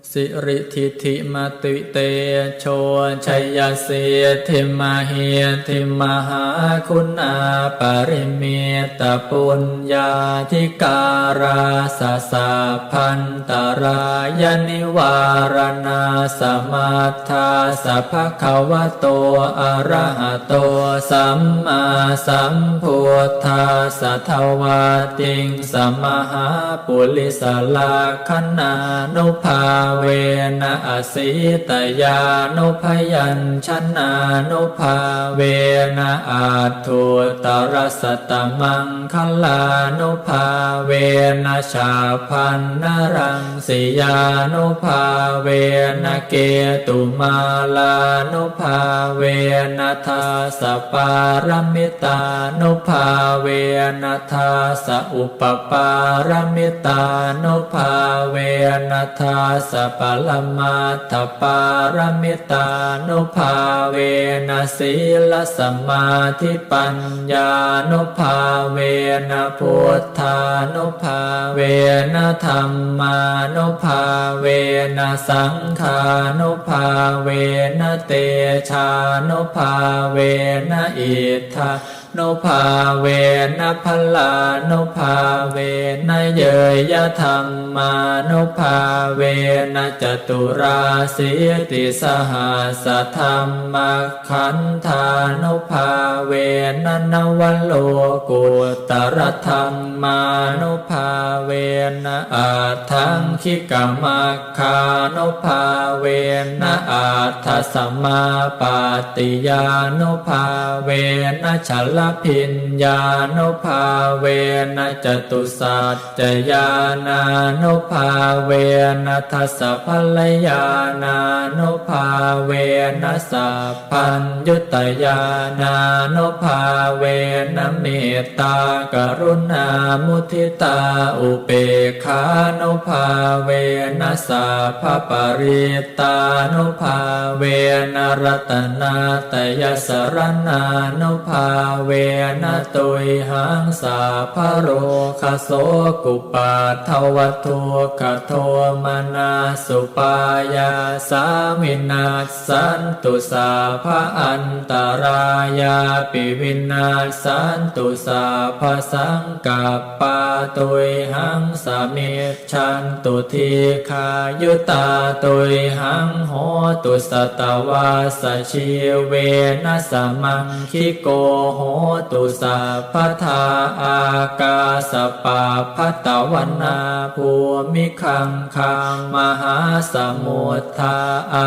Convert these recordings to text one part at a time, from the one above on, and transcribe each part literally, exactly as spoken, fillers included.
Siridhitimatitejojayasiddhimahiddhimahāguṇāparimitapuññādhikārassa sabbantarāyanivāraṇasamat- thassa bhagavato arahato sammāsambuddhassa dvattiṃsamahāpurisalakkhaṇānubhāvena asītyānubyañjanānubhāvena aṭṭhuttarasatamaṅgalānubhāvena chabbaṇṇaraṃ- siyānubhāvena ketumālānubhāvena dasapāramitānubhāvena dasaupapāramitānubhāvena dasaparamatthapāramitānubhāvena sīlasamādhipañ- ñānubhāvena buddhānubhāvena dhammānubhāvena saṅghānubhāvena tejānubhāvena iddhānubhāvena balānubhāvena ñeyyadhammānubhāvena caturāsītisahassadhamma- kkhandhānubhāvena navalokuttaradhammānubhāvena aṭṭhaṅgikamaggānubhāvena aṭṭhasamāpattiyānubhāvena chaḷabhiññānubhāvena catusac- cañāṇānubhāvena dasabalañāṇānubhāvena sabbaññutañāṇānubhāvena mettākaruṇāmuditāupekkhānubhāvena sabbaparittānubhāvena ratanattayasaraṇānubhāvena tuyhaṃ sabbarogasokupaddavadukkhadomanassupāyāsā vinassantu, sabbaantarāyāpi vinassantu, sabbasaṅkappā tuyhaṃ samij- jhantu, dīghāyutā tuyhaṃ hotu, satavassajīvena samaṅgiko hotu sabbadā. Ākāsapabbatavanabhūmigaṅgāmahāsamuddā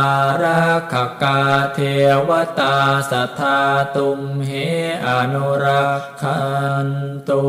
ārakkhakā devatā sadā tumhe anurakkhantu.